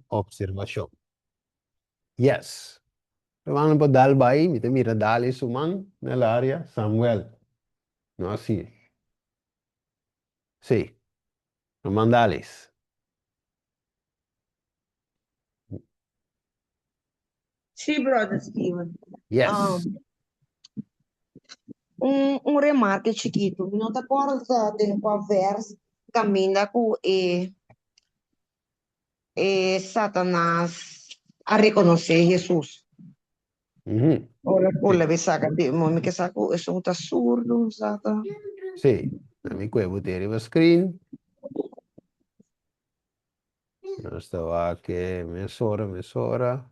Observashon. Yes. Rumannan por dal bai, mi ta mira dal e su man na el área. Samuel. No así. Sí. Ruman Dalis. Sí, brother Steven. Yes. Um, un, un remarke chikitu. Mi no ta kòrda den kua vers kaminda ku e e Satanas a rekonosé Hesus. Mhm. Ora ku el a bin saka demonio, mi ke sa ku esun ta surdu, sa ta. Sí, na mi kue bo tin riba screen. Nos ta wak e mesora, mesora.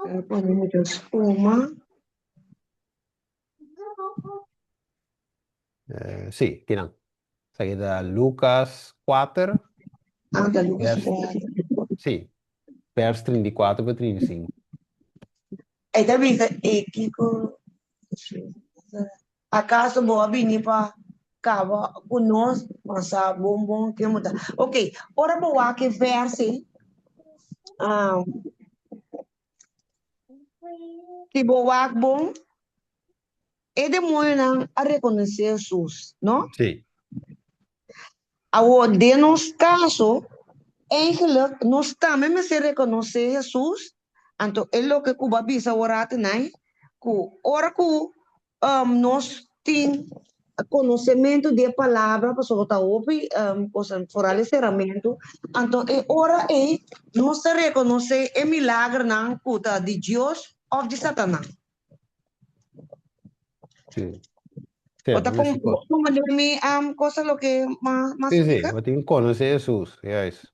El a pone mucha spuma. Eh, sí, kinan. Esaki ta Lucas 4, Ah, ta Lucas vers, 4. sí, vers 34 pa 35. E ta bisa e kiko Akaso bo a bini pa kaba ku nos? Bo sa bon bon ken bo ta. Ok, ora bo wak e vers ei, um, si bo wak bon, e demonionan a rekonosé Hesus, no? Sí. Awor, den nos kaso, eigenlijk nos tambe mester rekonosé Hesus, anto e loke ku bo a bisa awor atenai, ku ora ku nos tin konosementu di e palabra, pasobra ta hopi kosa, foral e seramentu, anto e ora ei nos ta rekonosé e milagernan ku ta di Dios òf di Satanas. Sí. Sí, Bo ta mi si com comprende mi um, cosa loke ma ma Sí, sí, splika? bo tin ku konosé Hesus, juist.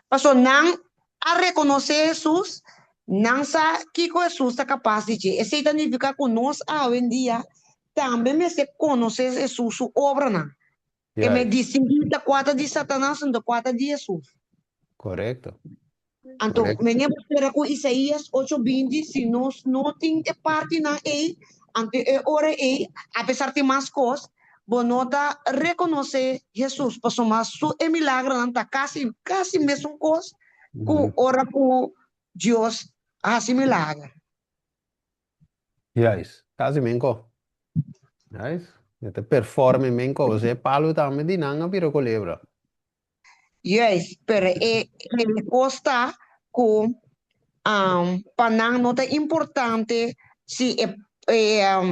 Paso nan a rekonosé Hesus, nan sa kiko Hesus ta kapas di dje. Esei ta nifiká ku nos awendia tambe mester konosé Hesus su obranan. E me Juist. distinguí ta kua ta di Satanas anto kua ta di Hesus. Korekto. Anto, Korekto. meneer bo spera ku Isaías ocho binti, si nos no tin e partinan ei, anto e ora ei, apesar tin mas kos, bo no ta rekonosé Hesus, pasobra su e milagronan ta kasi, kasi mesun kos ku ora ku Dios hasi milager. Juist, kasi menko. Juist, e ta performe menko, osea e palu tambe di nan a bira kolebra. Juist, pero e e kos ta ku pa nan no ta importante si e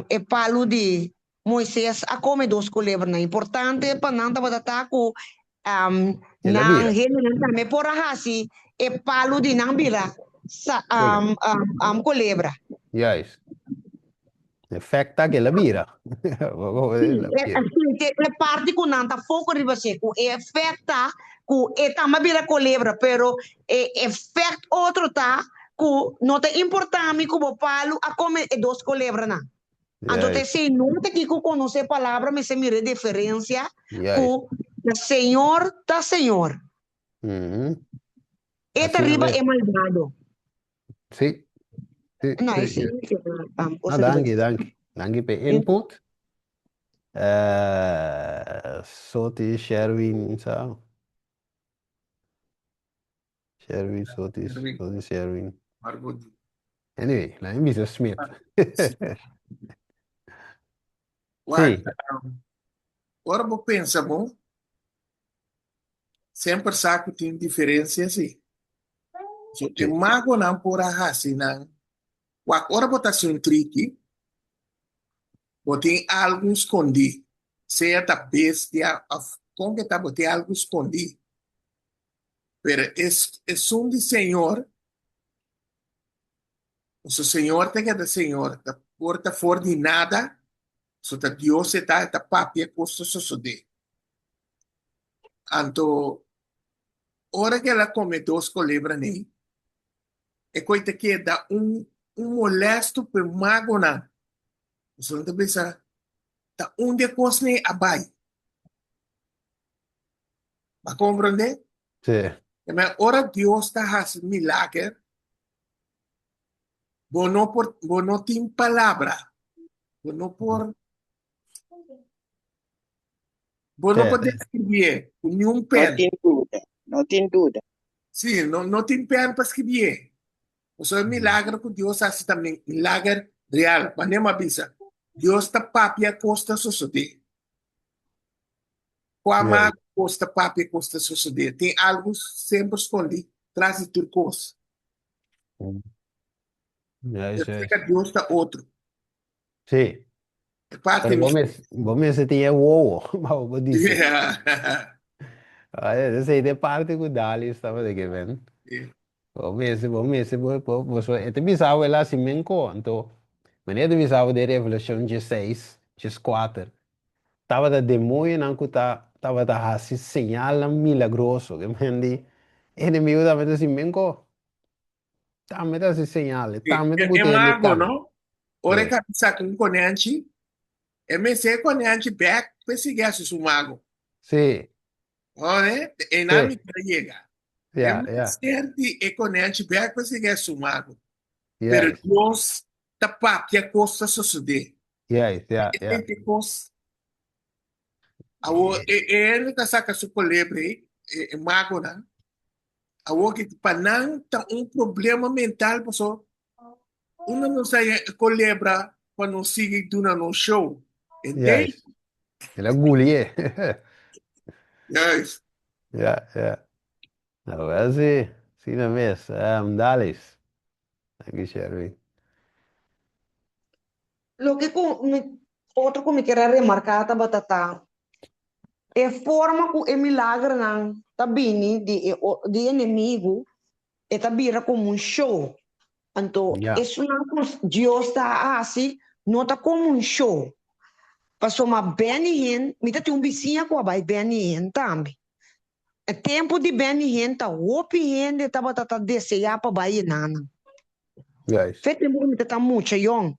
e palu di Moises a kome dos kulebranan. Importante pa nan tabata ta ku El a nan bira. hendenan tambe por a hasi e palu di nan bira sa Kolebra. kolebra. Juist. Efect ta ke el a bira. Sí, e, e parti ku nan ta foko riba esei, ku e efect ta ku e tambe a bira kolebra, pero e efect otro ta ku no ta importá mi ku bo palu a kome e dos kolebranan. Anto ta esei no ta kiko konosé palabra mester mira e diferensia ku ta Señor ta Señor. E ta riba e malbado. Sí. Sí, No, sí. esei mi ke Ah, cosa riba danki, danki. Danki p'e input. Soti, Sherwin, sa. Sherwin, Soti, Sherwin. Soti, Sherwin. Margot. Anyway, laat me bisa Smith. Wak, Sí. ora bo pensa bo, semper sa ku tin diferensia si. So, e Sí. magonan por a hasi nan. Wak, ora bo ta hasi un triki, bo tin algu skondí. Sea ta bestia òf kon ke ta, bo tin algu skondí. Pero es esun di Señor, pasobra Señor ta keda Señor, ta por ta for di nada, so ta Dios e ta, e ta papia kos ta sosodé. Anto, ora ku el a kome dos kolebra nei, e koi ta keda un un molesto pa e magonan. Pasobra nan ta bisa, ta un di e kos nei a bai. Bo a komprondé? Sí. Amen. Ora Dios ta hasi milager, bo no por, bo no tin palabra. Bo no por. Bo no por describié ku niun No pen. tin duda, no tin duda. Sí, no, no tin pen pa skribié. Pasobra e milagro ku Dios hasi ta milager real. Manera mi a bisa, Dios ta papia kos ta sosodé. Kua mas kos ta papia kos ta sosodé? Tin algu semper skondí tras di tur kos. Juist, Pero juist. seka Dios ta otro. Sí. E parte Pero bo mes, bo mester tin e wowo pa bo por dice. Yeah. Ay, esei ta e parti ku Dalis tabata ke men. Sí. Bo mester, bo mester, bo, bo, bo, so, e ta bisa bo el a hasi men ko. Anto, manera e ta bisa bo den Revelashon dieseis, dieskuater, tabata demonionan ku ta tabata hasi señalnan milagroso, ke men di enemigo tambe ta hasi men ko. Tambe ta hasi señal, Sí, tambe ta e buta hende mago, kana. no? Ora e Sí. kabi saka un konènchi, e mester e konènchi bèk pa e sigui hasi su mago. Sí. Ora, einan Sí. mi ta yega. E Ya, ya. mester di e konènchi bèk pa e sigui hasi su mago. Pero Juist. Dios ta papia kos ta sosodé. Juist, ya, E ya. e kos. Awor, e e hende ta saka su kolebra ei, e e magonan. Awor ki pa nan ta un problema mental paso unda nos haya e kolebra pa nos sigui duna nos show. Entende? Juist. El a gulié. Juist. Ja, ja. Nou, wel si. Asina mes. Um, Dalis. Danki, Sherwin. Loke ku mi, otro ku mi kier a remarká tabata ta e forma ku e milagernan ta bini di e di e enemigu, e ta bira komo un show. Anto Ja. esunnan ku Dios ta hasi no ta komo un show. Pasobra Benny Hinn, mi ta tin un bisiña ku a bai Benny Hinn tambe. E tempu di Benny Hinn ta hopi hende tabata ta deseá pa bai enanan. Juist. Fe tempu ku mi ta ta mucha yòn.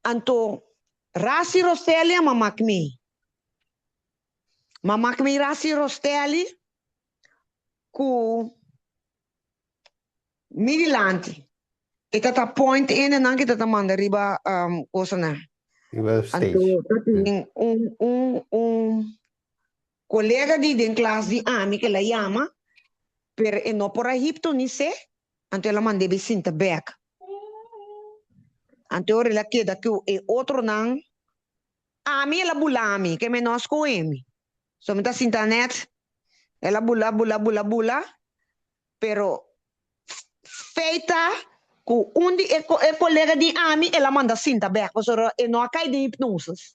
Anto Rasi Rostelli a mama kmi. Mama kmi Rasi Rostelli ku mi dilanti. E ta ta point hendenan ki ta ta manda riba kosanan. Riba stage. Anto ta tin un un un kolega di den klas di ami ke el a yama, pero e no por a hiptonis'é. Anto el a mand'é bai sinta bèk. Anto ora el a keda ku e otronan, ami el a bula mi, ke mi no a skohe mi. So mi ta sinta nèt, el a bula, bula, bula, bula, pero feita ku un di e e kolega di ami el a manda sinta bèk, pasobra e no a kai den hipnosis.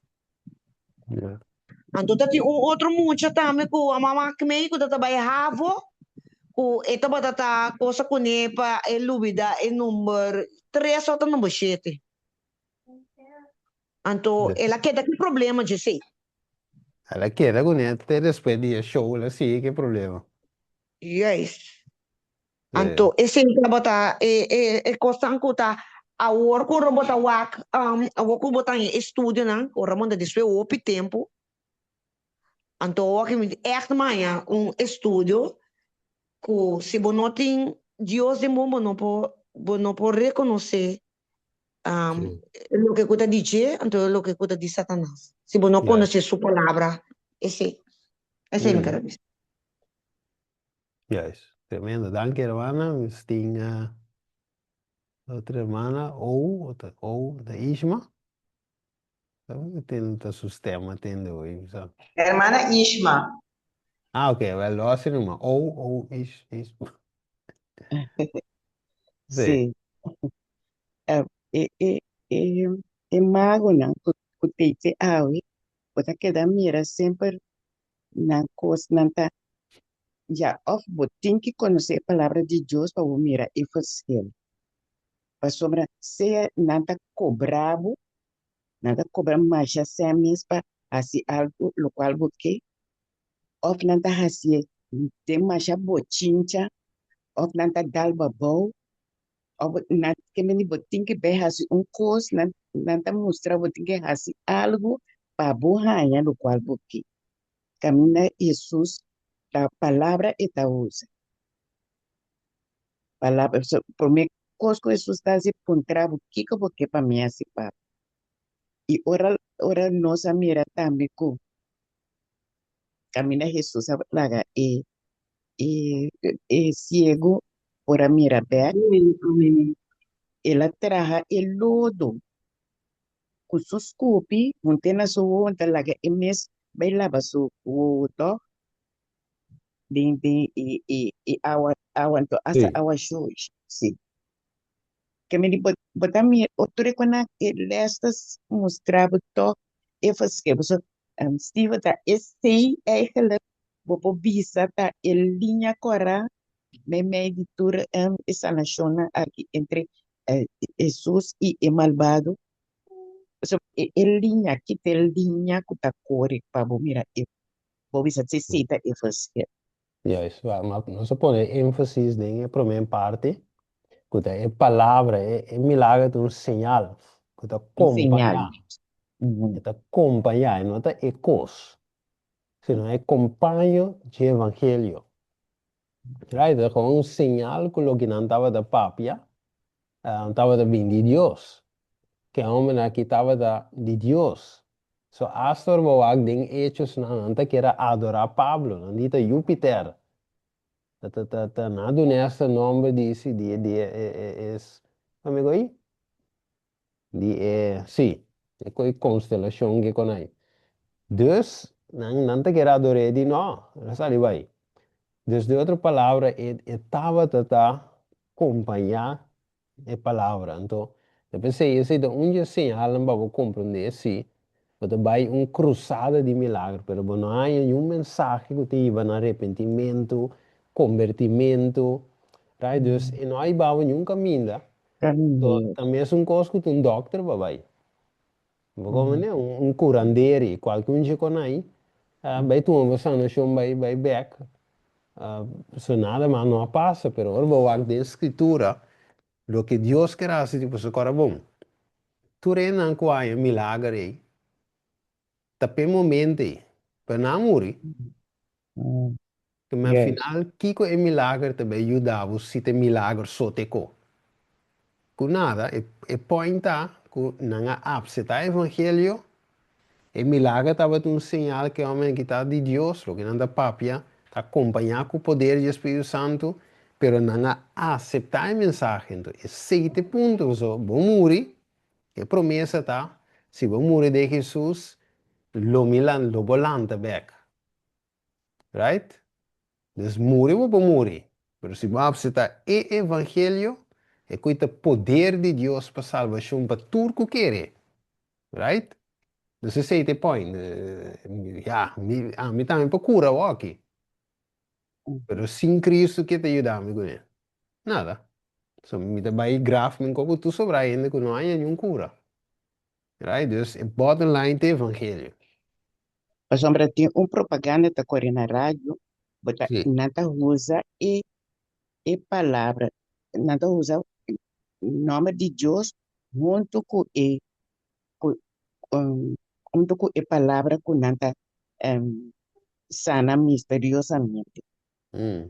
Anto ta tin un otro mucha tambe ku a mama kmei ku ta ta bai havo ku e tabata ta cosa kuné pa e lubida e number tres o ta number shete. Anto el a keda ku problema djesei. El a keda kuné te despues di e show el a sigui ku e problema. Juist. Anto esei tabata e e e kosnan ku ta awor ku ora bo ta wak awor ku bo ta haña e estudionan ora bo ta despues hopi tempu anto awor ki mi ègt maña un estudio ku si bo no tin Dios den bo bo no por bo no por rekonosé loke ku ta di dje anto loke ku ta di Satanas si bo no konosé su palabra esei esei mi kere bisa. Juist, tremendo. Danki hermana. Nos tin otro hermana, O, ta O, ta Ishma. Ten ta su stem a tende hoy, sa. Hermana Ishma. Ah, ok, wel lo así numa. O, O, Ish, Ishma. Sí. Sí. E, e, e, e magonan ku, ku tei te awe, bo ta keda mira semper nan kosnan ta Ya, òf bo tin ki konosé e Palabra di Dios pa bo mira e verschil. Pasobra sea nan ta kobra bo, nan ta kobra masha sèn mes pa hasi algu lokual bo ke, òf nan ta hasié den masha bochincha, òf nan ta dal bo abou, òf nan ke mende bo tin ki bai hasi un kos, nan nan ta mustra bo tin ki hasi algu pa bo haña lokual bo ke. Kaminda Hesus ta palabra e ta usa. Palabra, so, promé kos ku Hesus ta hasi puntra bo kiko bo ke pa mi hasi pa bo. I ora ora nos a mira tambe ku Kaminda Hesus a laga e e e siegu por a mira bèk, el a traha e lodo ku su skupi hunté na su wowo, ta laga e mes bai laba su wowo tòg den den e e e awa awa anto asta awa shushi. Sí. Ke mi di bo bo ta mira otro ku nan e les ta mustra bo tòg e verschil. Pasobra Steven ta esei eigenlijk bo por bisa ta e liña kòrá meimei di tur e sanashonnan aki entre Hesus i e malbado. Pasobra e liña ki ta e liña ku ta kore pa bo mira e bo bisa si esei ta e verschil. Juist, wa, ma nos a pone énfasis den e promé parti, ku ta e palabra, e, e milager ta un señal ku ta Un señal. kompañá, e ta kompañá, e no ta e kos, sino e kompaño dje evangelio. Right, ta komo un señal ku loke nan tabata papia, tabata bin di Dios. Ke hombernan aki tabata di Dios. So asta ora bo wak den Hechosnan, nan ta kier a adorá Pablo, nan di ta Jupiter. Ta ta ta ta nan a duna esta nomber di si di di e e e es amigo ei? Di e si e koi konstelashon ke kon ai. Dus nan nan ta kier ador'é di no, el a sali bai. Dus di otro palabra e e tabata ta kompañá e palabra. Anto, ta p'esei esei ta un dje señalnan pa bo komprondé si bo ta bai un krusada di milagro, pero bo no haña niun mensahe ku ta hiba na arepentimentu, kombertimentu, right? Dus e no a hiba bo niun kaminda. Anto, ta mesun kos ku ta un dòkter pa bai. Bo komprendé? Un kuranderi, kualke un dje kon ai, bai tuma bo sanashon bai bai bèk. So nada mas no a pasa, pero ora bo wak den Skritura, loke Dios ker hasi di boso kora bon. Tur esnan ku haña milager ei, ta p'e momento ei, pero nan a muri. Kema al final, kiko e milager ta bai yuda bo si ta e milager so te ko? Ku nada, e e point ta ku nan a apseptá e evangelio, e milager tabata un señal ku e hòmber aki ta di Dios, loke nan ta papia ta kompañá ku poder di e Spiritu Santu, pero nan a aseptá e mensahe. Enton, esei ta e punto, pasobra bo muri, e promesa ta, si bo muri den Hesus, lo mi lan, lo bo lanta bèk. Right? Dus muri bo por muri, pero si bo apseptá e evangelio, e koe ta poder di Dios pa salbashon pa tur ku kere. Right? Dus esei ta e point. Ya, mi, ami tambe por kura awoki. Pero sin Cristo ke ta yuda mi kuné? Nada. So mi ta bai graf mi ku tur sobra hende ku no haña niun kura. Right? Dus e bottom line ta evangelio. Pasobra tin un propaganda ta kore na radio, bo ta, Sí. nan ta usa e, e palabra, nan ta usa nomber di Dios huntu ku e, ku, um, huntu ku e palabra ku nan ta um, sana misteriosamente. Mm.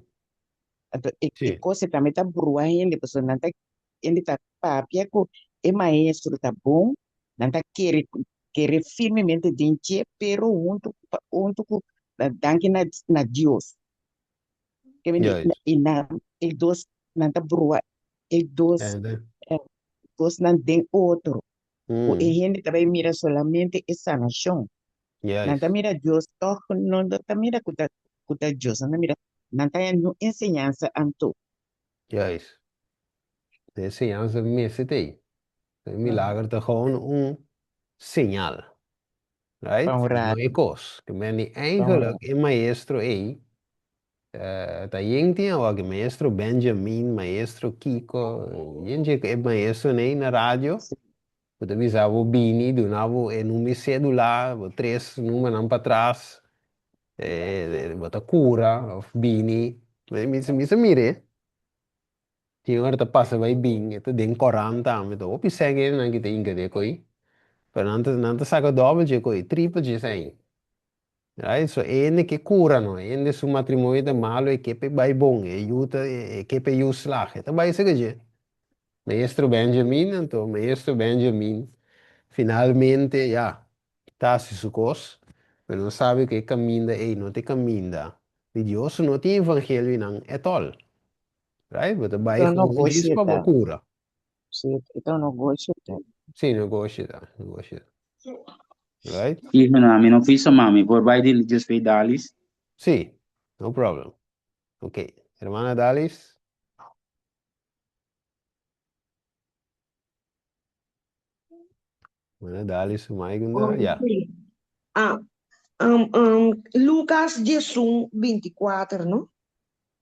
Anto e, e Sí. kos e tambe ta brua hende, pasobra nan ta hende ta papia ku e maestro ta bon, nan ta kere kere firmemente den dje, pero huntu huntu ku danki na na Dios. Ke men di Juist. i nan e dos nan ta brua e dos Ende. kosnan den otro. Ku e Mm. hende ta bai mira solamente e sanashon. Nan ta Juist. mira Dios tòg no ta mira ku ta ku ta Dios, nan ta mira nan ta haña un enseñansa anto. Juist. E enseñansa mester ta ei. E milager ta gewoon un señal. Right? Pa un No e rato. kos. Ke men di Pa un eigenlijk rato. e maestro ei ta yen tin awor ke maestro Benjamin, maestro Kiko, yen dje e maestronan ei na radio Sí. ku ta bisa bo bini duna bo e number cédula, bo tres numbernan patras, bo ta kura of bini. Mi mi sa mir'é. Tin ora ta pasa bai bin, e ta den korant tambe, ta hopi sèn hendenan ki ta hinka den koi, pero nan ta nan ta saka dòbel dje koi, tripel dje sèn. Right? So e hende ke kura no, e hende su matrimonio ta malo e ke p'e bai bon, e yu ta e ke p'e yu slag, e ta bai saka dje. Maestro Benjamin anto, Maestro Benjamin finalmente ya ta hasi su kos. Pero nos sabi ku e kaminda ei no ta e kaminda di Dios, no tin evangelio einan at all. Right? Bo ta bai Ta un gewoon negoshi djis pa bo ta. kura. Sí, e ta un negoshi ta. Sí, negoshi ta, negoshi ta. Right? Hijo, no, mi no pisa mami, por bai di despues Dalis. Sí, no problem. Ok, hermana Dalis. Hermana Dalis, su mic unda? Ya. Ah, um, um, Lucas 11, 24, no?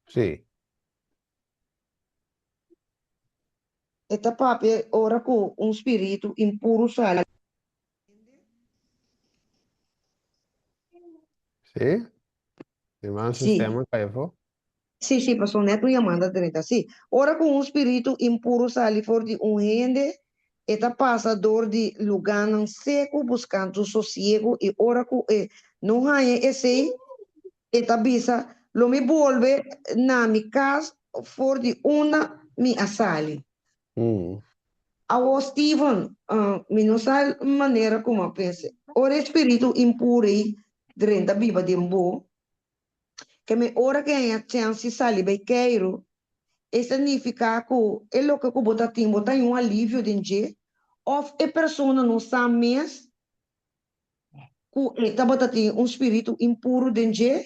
Sí. E ta papia ora ku un spiritu impuru sali. Sí? Hermano, Sí. sistema kai afó. Sí, sí, pasobra net un yamada drenta. Sí, ora ku un spiritu impuru sali for di un hende, e ta pasa dor di lugánan seku buskando sosiegu, i ora ku e no haña esei, e ta bisa, Lo mi bolbe na mi kas for di unda mi a sali. Awor, Steven, mi no sa manera ku mi a pensa. Ora e spiritu impuru ei drenta biba den bo, Ke mi ora ke haña chèns di sali bai keiru, e sa nifiká ku e loke ku bo ta tin, bo ta haña un alivio den dje, òf e persona no sa mes ku e tabata tin un spiritu impuru den dje.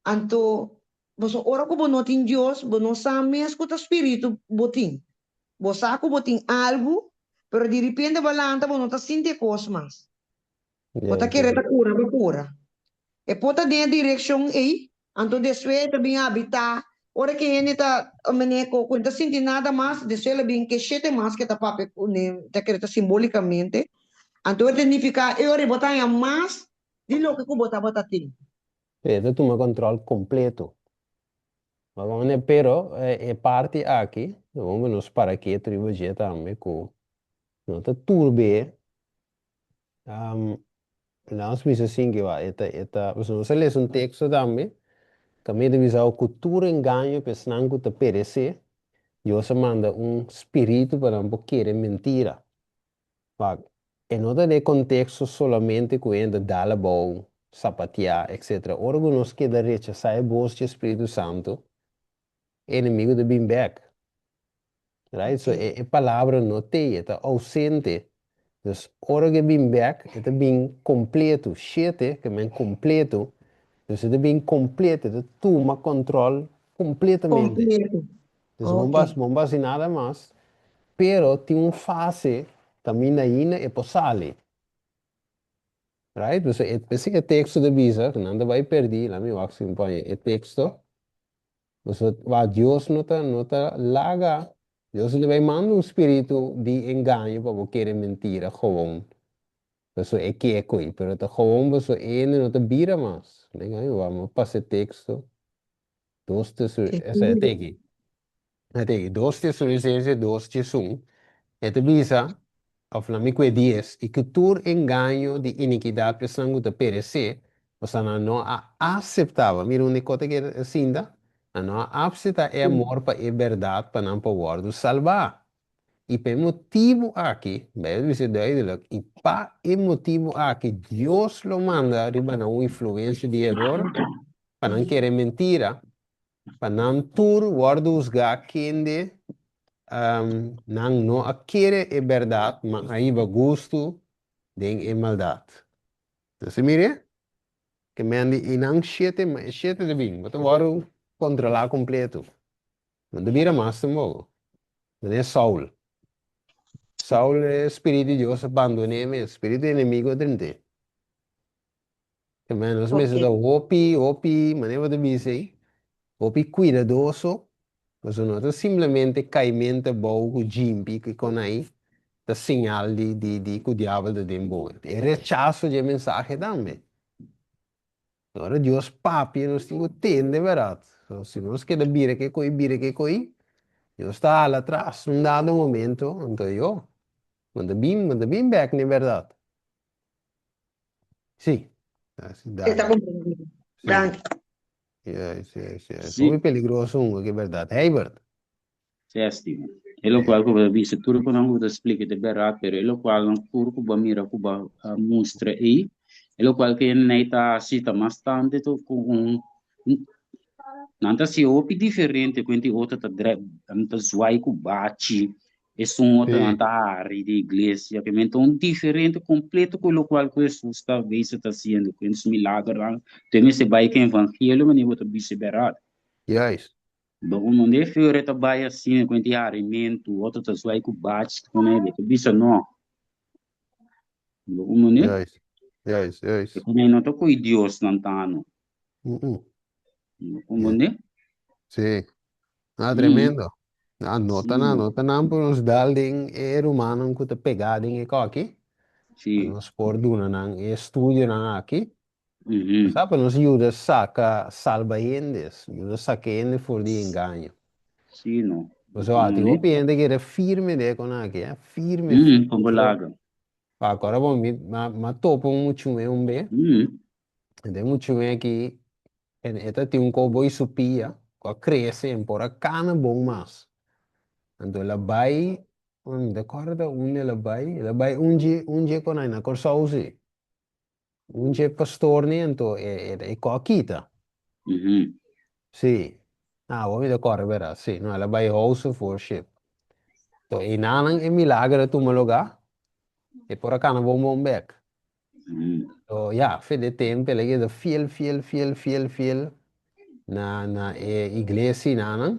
Anto, pasobra ora ku bo no tin Dios, bo no sa mes ku ta spiritu bo tin. Bo sa ku bo tin algu, pero diripente bo a lanta bo no ta sinti e kos mas. Bo ta kere ta kura bo kura. E por ta den e direkshon ei, anto despues e ta bin habitá. Ora ku e hende ta mene ku ku e no ta sinti nada mas, despues el a bin ke shete mas ku e ta papia kuné, ta kere ta simbolikamente. Anto e ta nifiká e ora ei bo ta haña mas di loke ku bo tabata tin. E ta tuma kòntròl kompleto. Pero e parti aki, bon ku nos para ketu riba dje tambe ku no ta turb'é Nos bisa sin ki wak, e ta, e ta, pasobra nos a lesa un teksto tambe, kaminda ta bisa ku tur engaño pa esnan ku ta peresé, Dios a manda un spiritu pa nan por kere mentira. Wak, e no ta den e konteksto solamente ku hende ta dal abou, sapatiá, etsetera. Ora ku nos keda rechasá e bos dje Spiritu Santu, e enemigu ta bin bèk. Right? So e, e palabra no t'ei, e ta ausente. Dus ora ku e bin bèk, e ta bin kompletu. Shete, ke men kompletu. Dus e ta bin kompletu, e ta tuma kòntròl kompletamente. Kompletu. Dus bon Ok. bas, bon bas di nada mas. Pero tin un fase kaminda ainda e por sali. Right? Dus e, p'esei e teksto ta bisa ku nan ta bai pèrdí. Laat mi wak si mi por haña e teksto. Pasobra wak Dios no ta no ta laga, Dios no ta bai manda un spiritu di engaño pa bo kere mentira gewoon pasobra e ke koe, pero ta gewoon pasobra e hende no ta bira mas. Venga mi wak, mi pasa e teksto. Dos Tesalonicense, e teki, e teki, dos Tesalonicense dos diesun, e ta bisa, Òf na mi ku e dies, i ku tur engaño di inikidat pa esnan ku ta peresé, pasobra nan no a aseptá, bo a mira unda e kos ta keda sinta? Nan no a apseptá e amor pa e bèrdat pa nan por wòrdu salbá. I pa e motibu aki, Beibel ta bisa duidelik, i pa e motibu aki Dios lo manda riba nan un influensia di eror pa nan kere mentira, Pa nan tur wòrdu husgá kende nan no a kere e bèrdat, ma a hiba gustu den e maldat. Nos a mir'é? Ke men di i nan shete, ma e shete ta bin, bo ta wòrdu kontrolá kompletu. No ta bira mas tampoco. Manera Saul. Saul e spiritu di Dios a bandon'é mes, spiritu enemigu a drent'é. Te men nos mester ta hopi, hopi, manera bo ta bisa ei, hopi kuidadoso, pasobra no ta simplemente kaimento abou ku djimpi ku kon ei ta señal di di di ku diabel ta den bo. E rechaso dje mensahe tambe. Ora Dios papia nos tin ku tende bèrdat. So si nos keda bira ke koi bira ke koi, Dios ta hala atras un dado momento, anto yo, bo ta bin, bo ta bin bèk na e bèrdat. Sí. Así, Está dale. comprendido. Sí. Danki. Yes, yes, yes. Sí. Hopi peligroso un, que verdad. Heibert. Sí, Steven. E lokual ku bo ta bisa, tur ku nan ku bo ta splika ta bèrdat, pero e lokual nan tur ku bo a mira ku bo a mustra ei, E lokual ku e nei ta hasi ta mas tantu to ku un nan ta hasi hopi diferente ku hende otro ta drai ta zwai ku bachi esun otro nan ta hari di iglesia ke men ta un diferente kompleto ku lokual ku Hesus ta bezig ta hasiendo ku su milagernan te mester bai ku evangelio manera bo ta bisa bèrdat. Juist. Bo manda e feur e ta bai asina ku hende harimentu otro ta zwai ku bachi ku ne ta bisa no. Bo manda? Juist, juist, juist. E ku no ta koe Dios nan tano. Mm -mm. Bo manda? Sí. Ah, tremendo. Ah, nota na, nota na por nos dal den e rumannan ku ta pegá den e koki. Sí. Nos por duna nan e estudionan aki. Mm -hmm. Sa pa nos yuda saka salba hendes, yuda saka hende for di engaño. Sí, no. Pasobra a tin hopi hende kere firme den e kon aki, eh, firme, Mm, firme. kon bo laga. Pa akora bon mi ma ma topa un muchume un be. Mm. Ente muchume aki en e ta tin un koboi su pia ku a krese en por a kana bon mas. Anto el a bai, mi ta kòrda unda el a bai, el a bai un dje un dje kon ai na Kòrsou si. Un dje pastor ni anto e e ko a kita. Sí. Ah, awor mi ta kòrda bèrdat. Sí, no, el a bai House of Worship. To einanan e milager a tuma lugá, e por a kana bon bon bèk. To ya, fe de tempu el a keda fiel, fiel, fiel, fiel, fiel na na e iglesia einanan.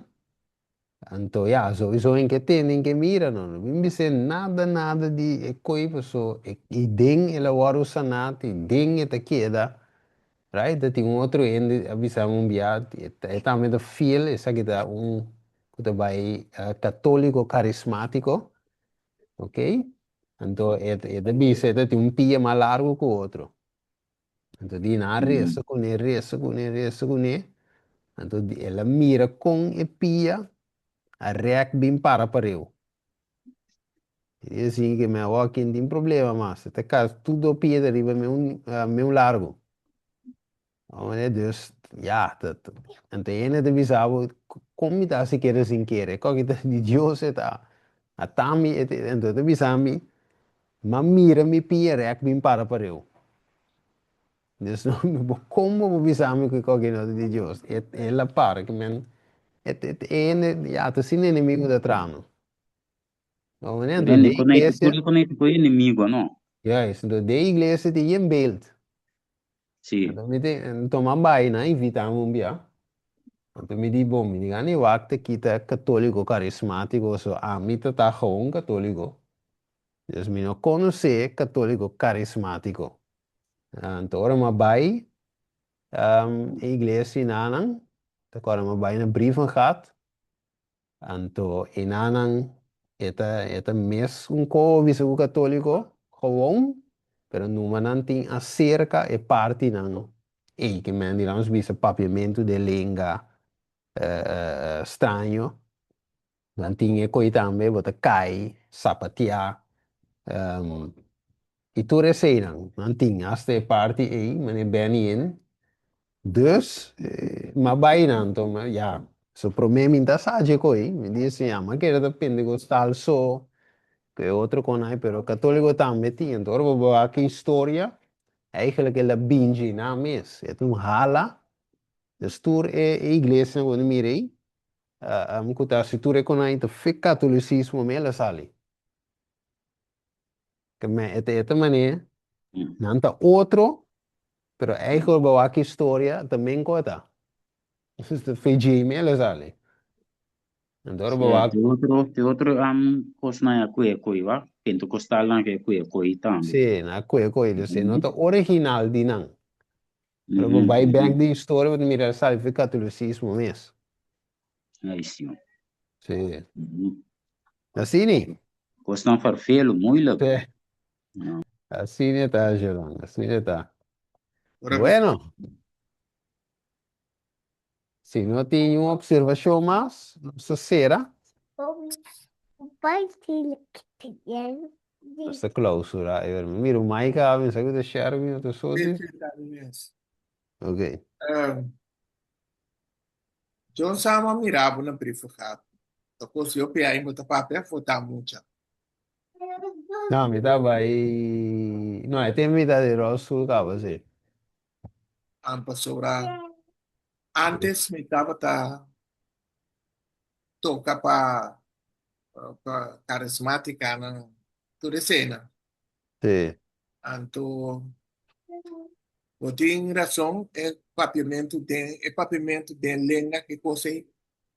Anto ya, souiso en ke tende en ke mira no no bin bis'é nada nada di e koi paso e i den el a wòrdu saná i den e ta keda right ta tin un otro hende a bisa mi un bia e tambe ta fiel esaki ta un ku ta bai katoliko karismatiko ok anto e e ta bisa e ta tin un pia mas largu ku otro. Anto Dina a resa kuné, resa kuné, resa kuné. Anto el a mira kon e pia a rèk bin para pareu. E di ke mi awor kin tin problema mas. E ta kas tur do pia ta riba meun meun largu. Dus ya, anto hende ta bisa bo kon mi ta hasi kere sin kere. Koki ta di Dios e ta. Ata mi, anto e ta bisa mi, M'a mira mi pia rèk bin para pareu. Dus no, bo kon bo por bisa mi ku e koki no ta di Dios? E el a para ke men e e hende ya ta sin enemigu ta traha no. Bo mane anto den iglesia. Tur konekta ku e enemigu no. Juist, anto den iglesia tin yen beeld. Sí. Anto mi tin, anto m'a bai nan invita mi un bia. Anto mi di bon mi di gana e wak ta kita katoliko karismatiko so ami ta ta gewoon katoliko. Dus mi no konosé katóliko karismátiko. Anto ora mi a bai e iglesia enanan, ta kòrda mi a bai na Brievengat, anto enanan e ta e ta mes un koho bisa ku katóliko gewon, pero numa nan tin aserka e partinan ei, ke men digamos bisa papiamentu den lenga straño. Nan tin e koi tambe, bo ta kai, sapateá, i tur eseinan. Nan tin hasta e parti ei, manera Benny Hinn. Dus, m'a bai nan, anto mi ya, so promé mi ta sa dje koi, mi di si ya, m'a kere ta pentecostal so, ku e otro kon ai, pero katóliko tambe tin. Anto ora bo wak e historia, eigenlijk el a binji nan mes, e ta un hala, dus tur e iglesianan ku bo ta mira ei, Ami ku ta hasi tur e konai ta fe katolisismo mi el a sali. Ke me e ta e ta manera nan ta otro pero eigenlijk bo wak historia ta men ku a ta. Ta fe djei mi el a sali. Anto ora bo wak. Te otro te otro kosnan a kue koi wak pentecostalnan ke kue koi tambe. Si nan a kue koi dus e no ta original di nan. Pero bo bai bek den historia bo ta mira el sali for catolicismo mes. Ay si. Si. Asini. Kosnan farfelu, moeilijk. Si. Asini ta, Sheldon. Asini ta. Bueno. Si no tin niun observacion mas, nos ta cera. Nos ta clausura. E ver, mi mira un Maika a pensa cu ta Sherwin o ta Sotis. Sí, sí, ta mi mes. Ok. Um, John Sam a mira bo na brievengaat. Ta kos yo pia bo ta papia fo ta mucha. No, mi ta bai. No, e tin mi ta di rolstoel kaba, sí. An pasobra antes mi tabata toka pa pa karismatikanan tur esena. Sí. Anto bo tin rason e papiamentu den e papiamentu den lenga ke kos ei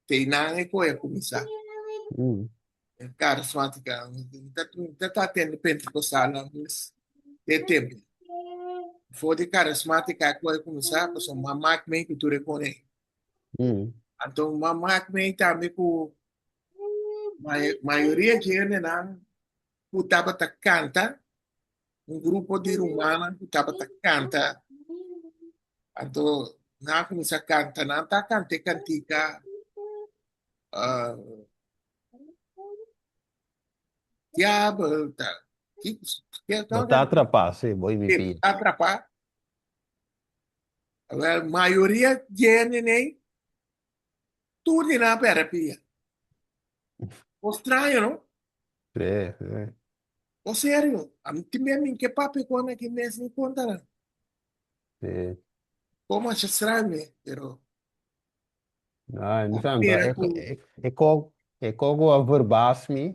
te nan e koe a kuminsá. Mm. E karismátika ta ta ta tende pentekostalnan mes te tempu. For di karismátika e koe a kuminsá pasobra m'a mak mei ku tur e kon ei. Mm. Anto m'a mak mei tambe ku mayoria dje hendenan ku tabata kanta, un grupo di rumannan ku tabata kanta. Anto nan a kuminsá kanta, nan ta kanta e kantika uh, Diabel ta Bo ta atrapá, sí, bo i mi pia. Atrapá. Wel, mayoria dje hende tur di nan a perde pia. Bo straño, no? Sí, sí. O serio, ami tin bia min ke papia ku nan aki mes ni konta nan. Sí. Como masha straño, pero Ay, mi santo, mira e, ku e, e ko, e ko ku a verbaas mi,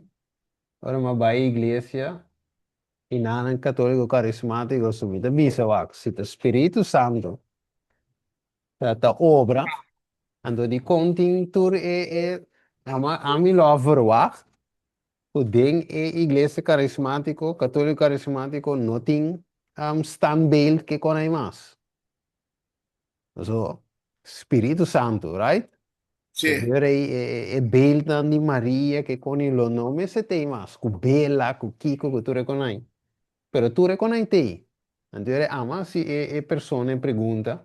ora mi a bai iglesia, i nan katóliko karismátiko, so mi ta bisa wak, si ta Spiritu Santo ta, ta obra, anto dikon tin tur e, e, ama, ami lo a verwagt ku den e iglesia karismátiko, katóliko karismátiko, no tin um, standbeeld ke kon ei mas. So, Spiritu Santu, right? Sí. E e, e, e beeldnan di Maria ke kon ei lo no mester tei mas, ku bela, ku kiko, ku tur e kon ei. Pero tur e kon ei tei. Anto e ama si e, e persona e pregunta,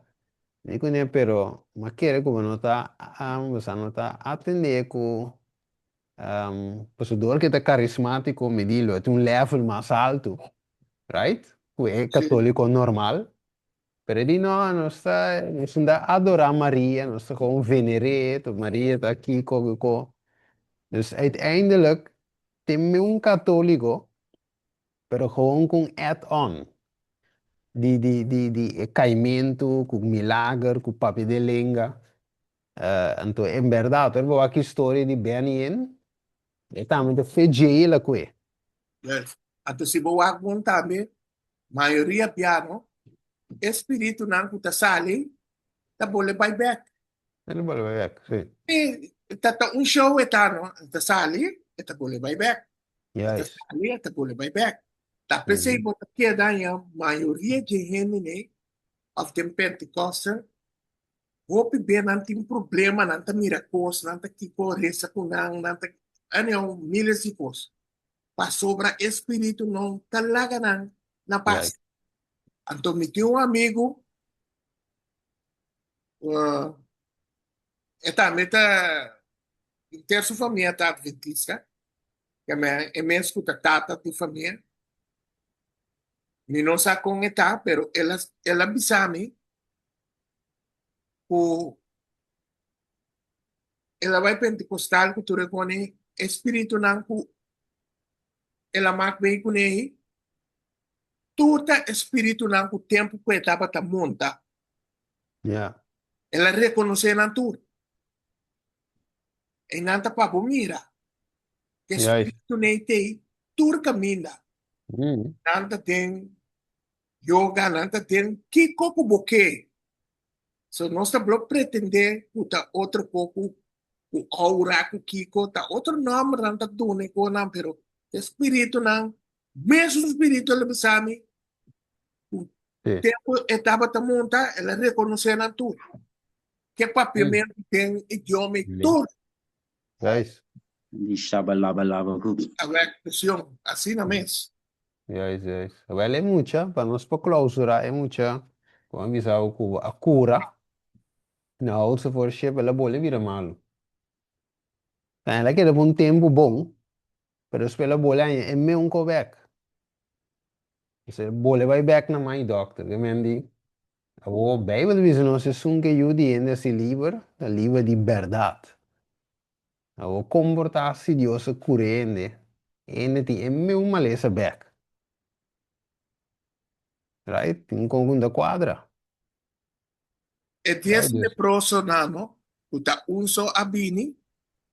mi kuné, pero m'a kere ku bo no ta, um, bo sa no ta atendé ku, um, pasobra dor ke ta karismátiko mi di lo e ta un level mas altu, right? Ku e Sí. katóliko normal. Pero e di no, nos ta, nos no ta adorá Maria, nos ta gewoon vener'é, to Maria ta kiko, kiko. Dus uiteindelijk tin mi un katóliko, pero gewoon ku un add-on di, di, di, di e kaimentu, ku milager, ku papia den lenga. Anto en bèrdat, ora bo wak e historia di Benny Hinn, e tambe ta fe djei el a kue. Yes. Anto si bo wak bon tambe, mayoria piano, e spiritunan ku ta sali ta bole bai bek. E ta bole bai bek, si. E ta ta un show e ta no, e ta sali, e ta bole bai bek. E ta Juist. sali, e ta bole bai bek. Ta p'esei bo ta keda haña mayoria dje hende òf den Pentecostal hopi be nan tin problema, nan ta mira kos, nan ta kiko resa ku nan, nan ta anyhow miles di kos. Pasobra e spiritu no ta laga nan na pas. Right. Anto mi tin un amigu, uh, e tambe ta, henter su famia ta adventista, ke me, e mes ku ta tata di famia. Mi no sa kon e ta, pero el a, el a bisa mi ku el a bai Pentecostal ku tur e kone e spiritunan ku el a mak bei kuné ei, tur ta e spiritunan ku tempu ku e tabata monta. Ja. El a rekonosé nan tur. E nan ta pa bo mira. E Juist. spiritu nei tei tur kaminda. Nan ta den yoga, nan ta den kiko ku bo ke. So nos ta blo pretendé ku ta otro ko ku ku aura, ku kiko, ta otro nòmber nan ta duna e konan, pero e spiritunan, mesun spiritu el a bisa mi ku Sí. tempu e tabata monta, el a rekonosé nan tur. Ke papiamentu den idioma i tur. Juist. Di shabalaba ku. Awèk, presión, asina mes. Juist, juist. Wel e mucha, pa nos por clausura e mucha, ku a bisa bo ku a kura, na houdt voor ship el a bole bira malu. El a keda pa un tempu bon, pero despues el a bole haña e meun ko bèk. Entonces bole bai bèk na mai dòkter, ke men di, Awor Bijbel ta bisa nos esun ke yu di hende a si liber, ta liber di bèrdat. Awor kon por ta si Dios a kura hende? Hende tin e meun malesa bek. Right? Tin un kon ku no ta kuadra. E dies leprosonan no, ku ta un so a bini,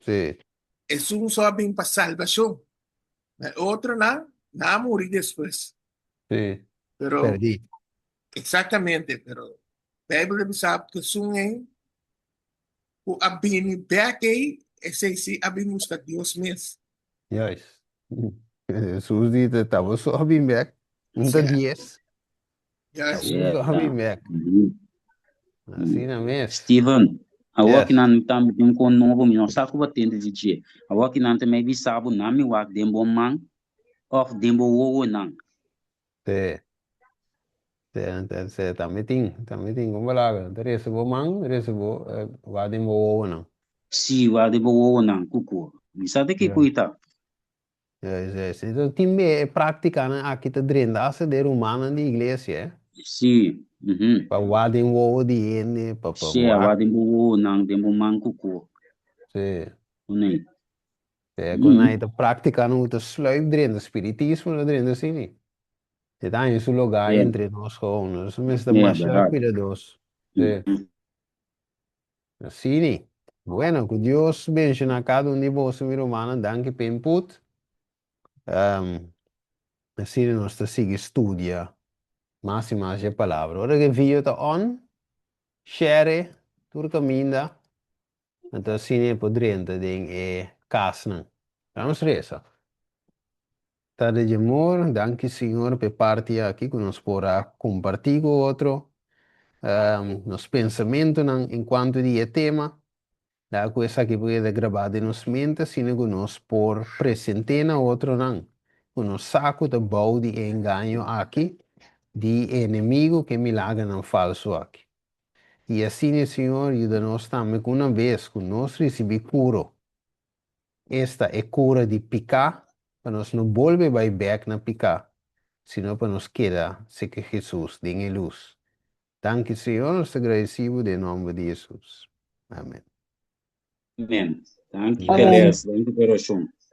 Sí. esun so a bin pa salbashon, ma e otronan, nan a muri despues. Sí. Pero, Perdí. Exactamente, pero Bijbel ta bisa ku esun ei ku a bini bek ei, esei sí a bin buska Dios mes. Juist. Hesus di ta bo so a bin bek, un ta dies. Juist. Ta un so a bin bek. Asina mes. Steven, awor Yes. ki nan tambe tin un kon nobo, mi no sa ku bo tende di dje. Awor ki nan ta mei bisa bo, nan mi wak den bo man òf den bo wowonan. Sí. Sí, sí, tambe tin, tambe tin con palabra. Ta reza bo man, reza bo, eh, wak den bo wowonan. Sí, wak den bo wowonan, kuku. Mi sa de kiko Ja. i ta. Ja, sí, sí. Entonces, tin be e prácticanan aki ta drenta hasta den rumannan di iglesia, eh. Sí, mhm. Pa wak den wowo di hende, pa, pa Sí, wak. wak den bo wowonan, den bo man, kuku. Sí. Unei. Te ku nan ta práktikanan ku ta sluip drenta, spiritismo ta drenta asina. E ta haña su lugá entre nos gewoon. Nos mester ta masha kuidados. Sí. Asina. Bueno, ku Dios benshoná kada un di boso, mi rumannan. Danki pa input. Asina nos ta sigui studia mas i mas dje palabra. Ora ku e video ta on, share e tur kaminda. Anto asina e por drenta den e kasnan. Vamos resa. Tata di amor, danki Señor pa e parti aki ku nos por a kompartí ku otro nos pensamentunan en kuanto di e tema. Laga ku esaki por keda grabá den nos mente asina ku nos por present'é na otronan ku nos sa ku ta bou di e engaño aki di e enemigo ku e milagernan falsu aki. I asina e Señor yuda nos tambe ku una bes ku nos risibí kuro, esta e kura di piká, pa nos no bolbe bai bèk na piká, sino pa nos keda seke Hesus den e lus. Danki Señor, nos ta gradisí bo den nòmber di Hesus. Amen. Amen. Danki Amen. Perez, danki pa e orashon.